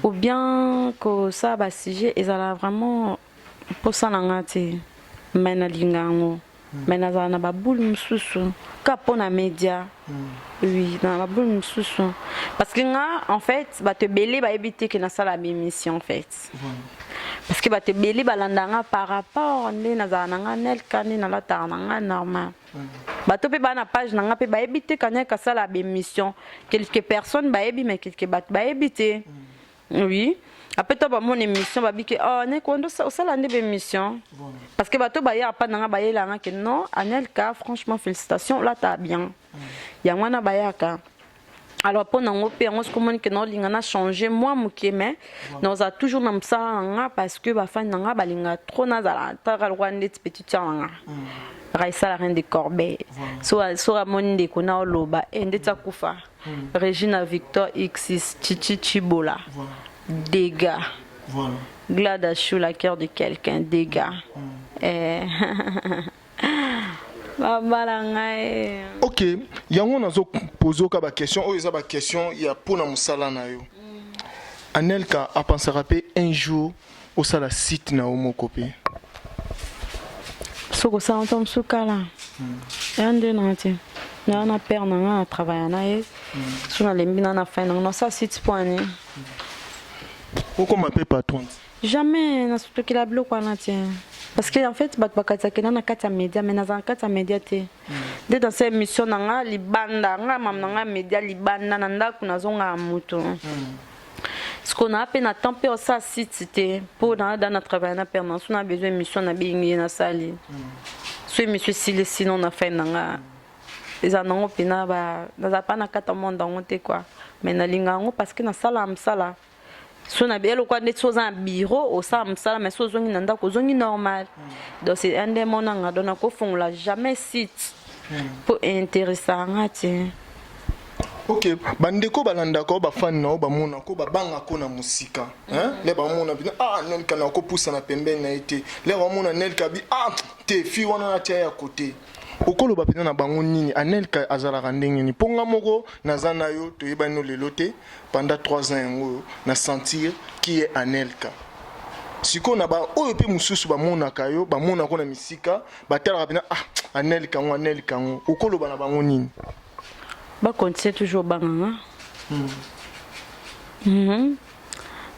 ou bien kosala ba sujet ezala vraiment mposa na nga te, mais nalinga yango, mais nazala na baboule mosusu ka mpo na média. Oui, na baboule mosusu parce que nga en fait bato ebele bayebi te ke nasala baémission en fait, parce que bato ebele balanda nga par rapport nde nazala na nga Nelka nde nalataka na nga normal. Bato mpe baa na page na nga mpe bayebi te kanyaka asala baémission. Quelques personnes bayebi, mais quelques bato bayebi te. Oui, après to bamona émission babiki oh neko ndo osala nde baémission, parce que bato bayaka mpa na nga bayela nga ke non Anelka, franchement félicitations, olata bien. Yango wana bayaka. Alors mpo nango mpe yango soki omoni ke naolinga na changer mwa moke, mais nazala toujours na mosala na nga parce que bafani na nga balinga trop nazala taka lokola ndeti petite sœur na nga Raissa la reine de Corbeil. So so amoni ndeko na oloba e ndeti akufa Regina Victor X6 Chichi Chibola dégâts. Glad Chou la cœur de quelqu'un dégâts. Eh. Babala ngai. Ok, yango nazopoze oka baquestion oyo eza baquestion ya mpona mosala na yo. Anelka apensaka mpe un jour osala site na yo moko mpe? Soki osala ntango mosusu kala ya nde nanga te, naa na père na nga na travailla na ye, so nalembi na na fin nanga nasala site mpo ani. Okoma mpe patron? Jamais, nasutokela biloko wana te, parce que en fait bato bakatisaka na na kati ya média, mais naza na kati ya média te. Nde dans cette émission na nga libanda, nga mama na nga média libanda, na ndako nazongaka moto. Sikoyo naa mpe na temps mpe osala site te, mpo naa da na travaille na père na so na besoin émission, nabengi ye, nasali. So émission esili, sinon na fin na nga eza nango mpena nazala pa na kati ya monde yango te quoi. Mais nalinga yango parce que nasala mosala so na eloko wana. Ndeti so oza na bureau, osala mosala, mais so ozongi na ndako, ozongi normal. Donc c'est un nde monanga, donc nakofongola jamais site mpo intéressaka nga te. Ok, bandeko balandaka o bafani na yo, bamonako, babangako na mosika. Le bamona bino: "Ah, Nelka, na kopusa na pembeni na ye te." Le bamona Nelka bi: "Ah te, fi wana natia ya kote." Okoloba mpenza na bango nini? Anelka azalaka ndenge nini? Mpo nga moko naza na yo, toyebani no lelo te. Pendant 3 ans yango oyo na sentir qui est Anelka. Sikoyo na baoyo mpe mosusu bamonaka yo, bamonako na misika, batalaka mpenza: "Ah, Anelka yango, Anelka yango." Okoloba na bango nini? Bacontinue toujours banganga,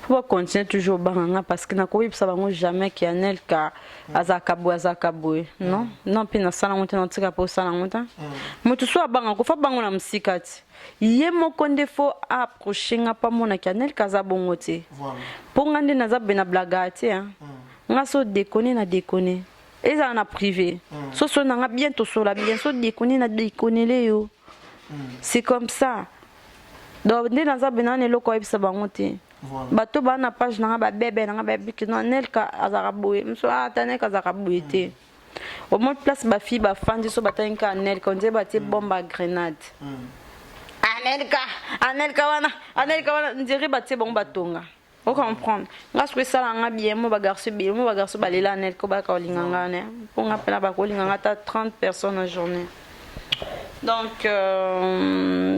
Faut bacontinue toujours banganga, parce que nakoyebisa bango jamais ke Anelka azalaka boye, azalaka boye. Non, non, mpe nasala yango te, natika mpe osala yango te. Moto so abangaka, faut bango na mosika ti ye moko nde faut approche nga mpo amonaki Anelka aza bongo te. Mpo nga nde naza boye, na blaga te. Nga so déconne, na déconne, ezala na privé. So so nanga bien, tosola bien. So déconne, na déconnele yo, c'est comme ça. Donc nde naza boye, naa na eloko oyebisa bango te. Bato baa na page nanga, babebe nanga, bayebi no Anelka azalaka boye. Moso ata Anelka azalaka boye te. Omoi place bafille bafandi, so batangi ka Anelka, ondire batie bombe ya grenade. Anelka, Anelka wana, Anelka wana, ndire batie bango batonga. Ocomprendre nga? Soki esala nga bien, mo bagarçon ebele, mo bagarçon balela Anelka, bayaka kolinga nga ne mpo nga mpena bakolinga nga ata 30 personnes na journée. Donc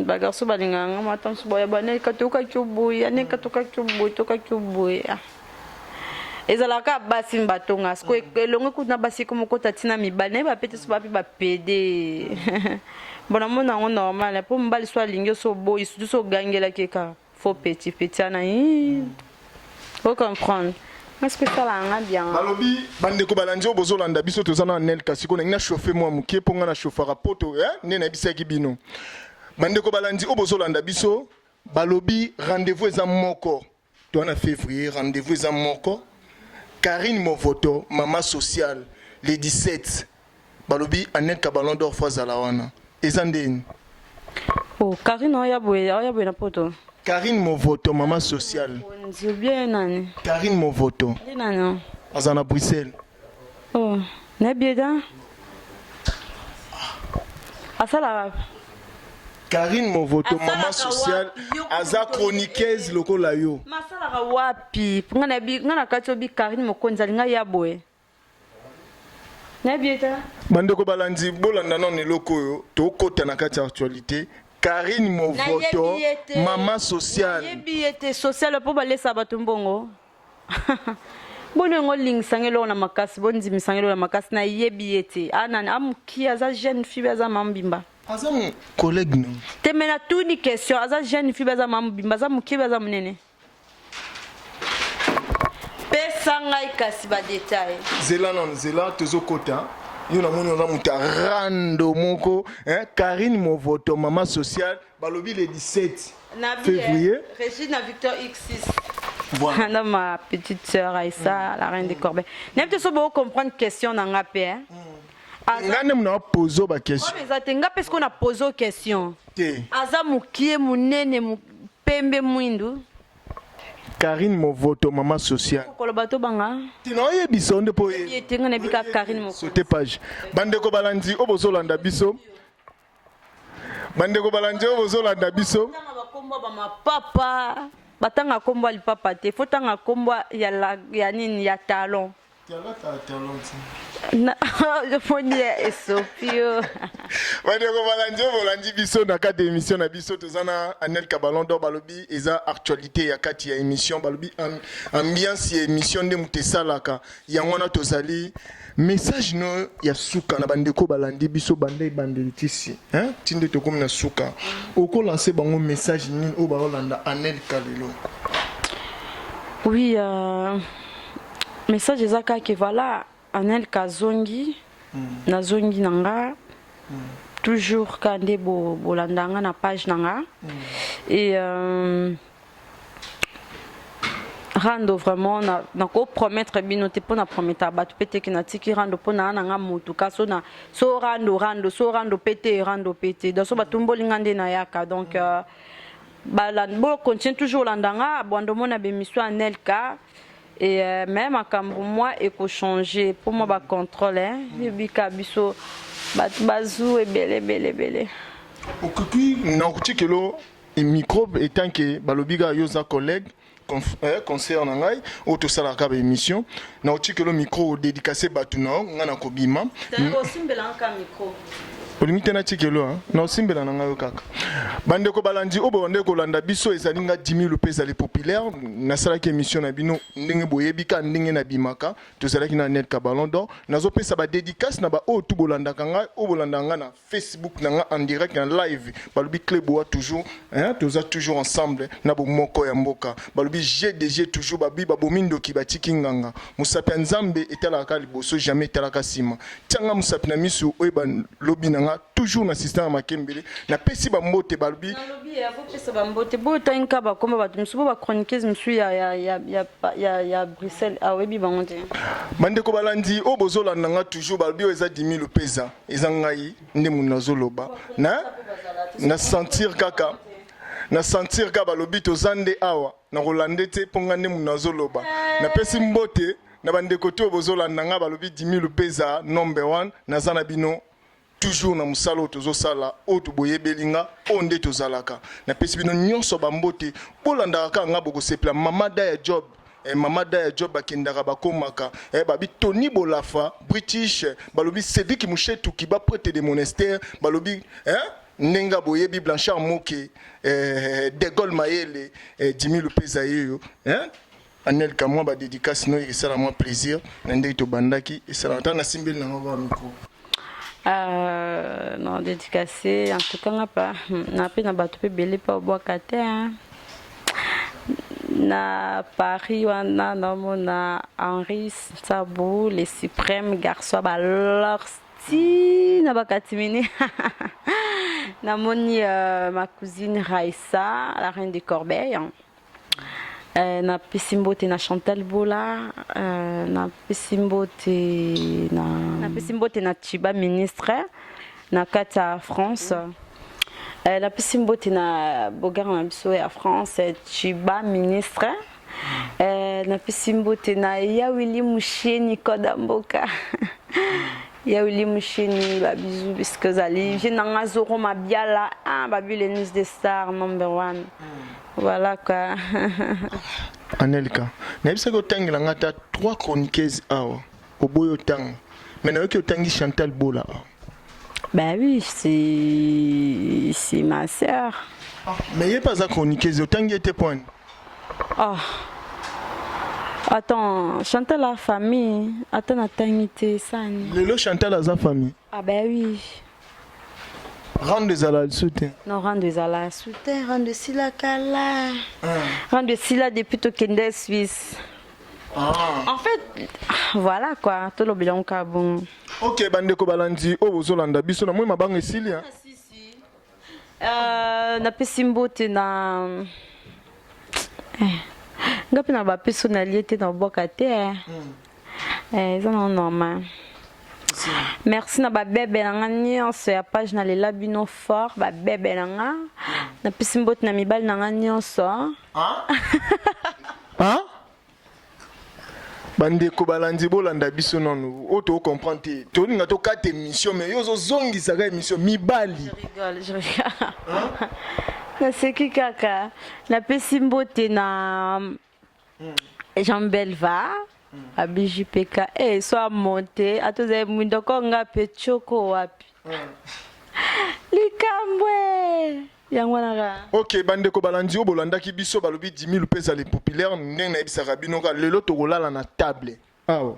bagarçon balingaka nga mata mosu boya banelka, tokaki oboye, Anelka, tokaki oboye, tokaki oboye. Ezalaka basi batonga. Siko elongo kutu na basi komokota ntina mibali nayeba pe te so bapi bapede. Bon, namona yango normal, mpo mobali so alingi, so oboyi, surtout so ogangelaki kaka faux petit petit wana, ocomprendre nga? Soki esalaka nga bien. Balobi bandeko balandi oyo bozolanda biso, toza na Anelka. Sikoyo nangi na chauffe mwa moke, mpo nga na chauffaka poto nde nayebisaki bino. Bandeko balandi oyo bozolanda biso, balobi rendez-vous eza moko to wana février. Rendez-vous eza moko, Karine Movoto, mama sociale, le 17. Balobi Anelka Ballon d'Or faut azala wana. Eza ndeni? Oh, Karine oya boye, oya boye na poto. Karine Movoto, mama sociale. Nzi bien nani? Karine Movoto. Nde nani? Aza na Bruxelles. Oh, nayebi eda asalaka. Karine Movoto, mama sociale, aza chroniqueuse lokola yo. Ma asalaka wapi? Nga nayebi, nga na kati obi Karine Mokonzi alinga ya boye, nayebi ete. Bandeko balandi, bolanda nano eloko oyo tokota na kati ya actualité. Karine Movoto, mama sociale. Nayebi ye te. Sociale mpo balesa bato mbongo. Boni yango olingisanga eloko na makasi, bondimisanga eloko na makasi. Nayebi ye te. Anani amoki? Aza jeune fille, aza mama mobimba? Aza collègue no. Te, me natuni question: aza jeune fille, aza mama mobimba, aza mokie, aza monene? Pesa ngai kasi badetail. Zela nano, zela, tozokota. Yo namoni oza moto ya rando moko. Karine Movoto, mama sociale, balobi le 17 février. Régine Victor X6. Voilà. Na ma petite sœur Aïssa, la reine des corbeilles. Nayebi te so bocomprendre question na nga mpe. Nga nde mona pose baquestion. Eza te, nga mpe sikoyo na pose question. Te. Aza mokie, monene, pembe, mwindu? Karine Movoto, mama sociale. Koloba to banga. Te, na oyebisa yo nde mpo. Ye te, nga nayebi kaka Karine Mokonzi. Saute page. Bandeko balandi oyo bozolanda biso, bandeko balandi oyo bozolanda biso. Tanga bakombo bamapapa, batanga kombo ya lipapa te, faut tanga kombo ya, ya nini, ya talon. Omoni esopi yo. Bandeko balandi oyo bolandi biso na kati ya émission na biso, toza na Anelka Ballon d'Or. Balobi eza actualité ya kati ya émission, balobi ambiance ya émission nde moto esalaka yango wana. Tozali message no ya suka na bandeko balandi biso banda ebandeli tisi, hein? Ti nde tokomi na suka, okolancer bango message nini oyo baolanda Anelka lelo? Oui, message eza kaka, voilà, Anelka azongi, nazongi na nga toujours ka nde bolanda nga na page na nga et rando vraiment nakopromettre bino te, mpo na promettre bato mpe teke natiki rando mpo na na nga motuka so na so rando rando so rando mpe te, rando mpe te. Donc so batumboli nga nde nayaka. Donc bocontinue toujours olanda nga, bwando omona bémission Anelka et mais makambo mwa ekochange mpo mwa bacontrôle ebika biso bato bazu ebele ebele ebele. Okoki na kotikelo micro etant que balobi kaka yo oza collègue, concert na ngai oyo tosalaka baémission, na otikelo micro, odédicace bato na yo, ngai na kobima. Osimbelanga micro. Olingi te natikelo na osimbela na ngai yo kaka. Bandeko balandi oyo bobande kolanda biso, ezali nga Dimi mpe ezali populaire. Nasalaki émission na bino ndenge boyebi ka ndenge nabimaka. Tozalaki na Anelka Ballon d'Or. Nazopesa badédicace na baoyo tu bolandaka ngai, oyo bolandaka ngai na Facebook na nga en direct na live. Balobi Cleboa toujours, hein, toza toujours ensemble na bomoko ya mboka. Balobi GDG toujours, babi babomi ndoki batiki nganga. Mosapi ya Nzambe etalaka liboso, jamais etalaka nsima. Tianga mosapi na misu oyo balobi na nga toujours na système ya makembele. Napesi bambote, balobi. Nalobi avopesa bambote boyo otangi kaka bakomba bato mosusu bo bachroniqueuse mosusu ya Bruxelles, aoyebi bango te. Bandeko balandi oyo bozolanda nga toujours, balobi oyo eza Dimi Lupeza, eza ngai nde moto nazoloba na sentir kaka, na sentir kaka. Balobi toza nde awa na kolanda te mpo ngai nde moto nazoloba. Napesi mbote na bandeko te oyo bozolanda nga. Balobi Dimi Lupeza number one, naza na bino toujours na mosala oyo tozosala, oyo toboyebeli nga, oyo nde tozalaka. Napesi bino nyonso bambote, bolandaka kaka nga, bokosepela. Mama da ya job, mama da ya job, bakendaka bakomaka, babi Tony Bolafa British, balobi Cédric Mushetuki baprêtre de monastère, balobi ndenge boyebi Blanchard Moke, de Gaulle Mayele, Dimi Lupeza yeyo, Anelka, mwa badédicace no esala mwa plaisir na ndenge tobandaki esalaka ntango nasimbeli nango ba micro. Non, dédicacé en tout cas nga pa na mpe na bato mpe ebele mpe obwaka te, hein. Na Paris wana naomona Henri Nsabu le suprême garçon balors ti na bakatimini. Namoni ma cousine Raissa, la reine de Corbeil. Napesi mbote na Chantal Bola, napesi mbote na Chiba ministre na kati ya France. Napesi mbote na bogar na biso ya France, Chiba ministre. Napesi mbote na Yawili Musheni Koda mboka, Yawili Musheni, babisous bisika ozali. Vie nanga Zoro Mabiala, ah, babi le news des stars number one. Voilà quoi. Anelka, nayebisaki otangela nga ata trois chroniqueuses awa, oboyi otanga, mais nayoki otangi Chantal Bola awa. Bah oui, c'est ma sœur. Mais ye mpe aza chroniqueuse, otangi ye te point? Oh. Attends, Chantal la famille, attends, natangi te sani. Lelo Chantal aza famille? Ah bah oui. Rando ezala lisusu te? Non, rando ezala su te, rando esila kala. Rando esila depuis tokende Suisse. Ah. En fait, voilà quoi, tolobela ngo kaka bongo. Ok, bandeko balandi oyo bozolanda biso, na moi mabanga esili, hein? Napesi mbote na nga mpe na bapesi oyo nalie te, na obwaka te, eh. Eza nango normal. Merci na babebe na nga nyonso ya page, nalela bino fort, babebe na nga. Napesi mbote na mibali na nga nyonso. Ah? Bandeko balandi, bolanda biso nanu oyo tocomprendre te. Tolinga tokata émission, mais yo ozozongisaka émission mibali. Je rigole, je rigole. Naseki kaka. Napesi mbote na Jean Belva. Abi JPK eh so amonte ata ozali mwindo ko nga mpe tshoko wapi likambo eh. Yango wana kaka. Ok bandeko balandi oyo bolandaki biso balobi 10000 mpe ezali populaire ndenge nayebisaka bino kaka lelo tokolala na table awa.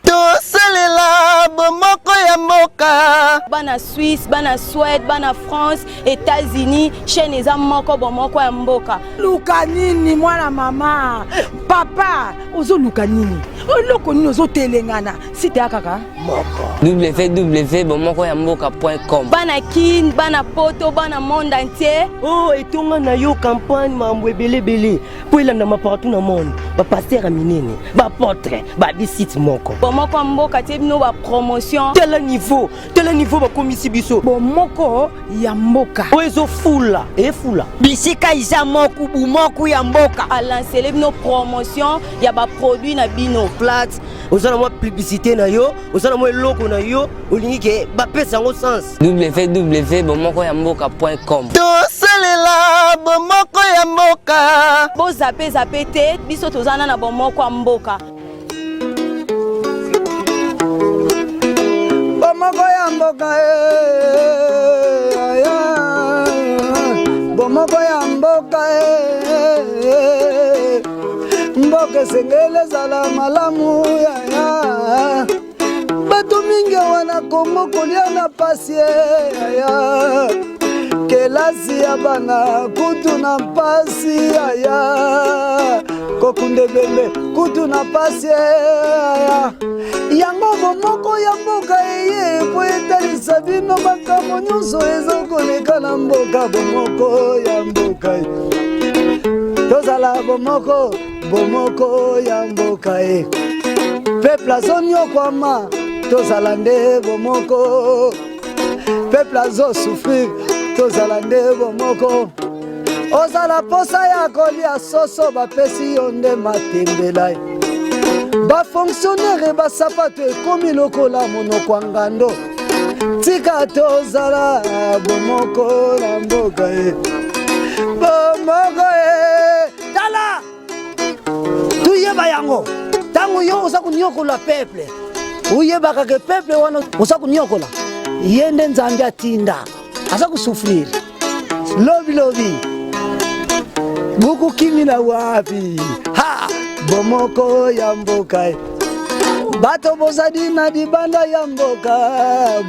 Tosalela bomoko ya mboka. Bana Suisse, bana Suède, bana France, États-Unis, chaîne eza moko bomoko ya mboka. Luka nini mwana mama papa ozoluka nini eloko nini ozotelengana site ya kaka moko www bomoko ya mboka point com. Bana Kin, bana Poto, bana monde entier. Oh etonga na yo campagne mambo ebele ebele mpo elandama partout na monde bapaster ya minene bapotre babisite moko bomoko ya mboka tie bino bapromotion tala niveau tala niveau bakomisi biso bomoko ya mboka oyo ezofula efula bisika iza moku bumoku ya mboka alancele bino promotion ya baproduit na bino plat oza na mwa publicité na yo oza na mwa eloko na yo olingi ke bapesa yango sens www bomoko ya mboka point com tosalela bomoko ya mboka bozape zape te biso toza na na bomoko ya mboka bomoko ya mboka eh, bomoko ya mboka eh, mboka esengeli ezala malamu yaya bato mingi awa na kongo kolia na pasi yaya kelasi ya bana kutu na mpasi yaya kokunda ebembe kutu na mpasi yaya yango bomoko ya mboka eye mpo etalisa bino makambo nyonso ezokoleka na mboka bomoko ya mboka tozala bomoko bomoko ya mboka e peuple azonyokwama tozala nde bomoko peuple azosouffrir tozala nde bomoko ozala posa ya kolia soso bapesi yo nde matembela bafonctionnaire basapato ekomi lokola monoko ya ngando tika tozala bomoko na mboka e bomoko e tala toyeba yango ntango yo oza konyokola peuple oyebaka ke peuple wana oza konyokola ye nde nzambe atinda aza kosouffrir lobi lobi bokokimila wapi ha bomoko ya mboka bato bozali na libanda ya mboka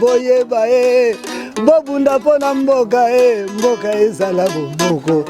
boyeba e bobunda mpo na mboka e mboka ezala bomoko.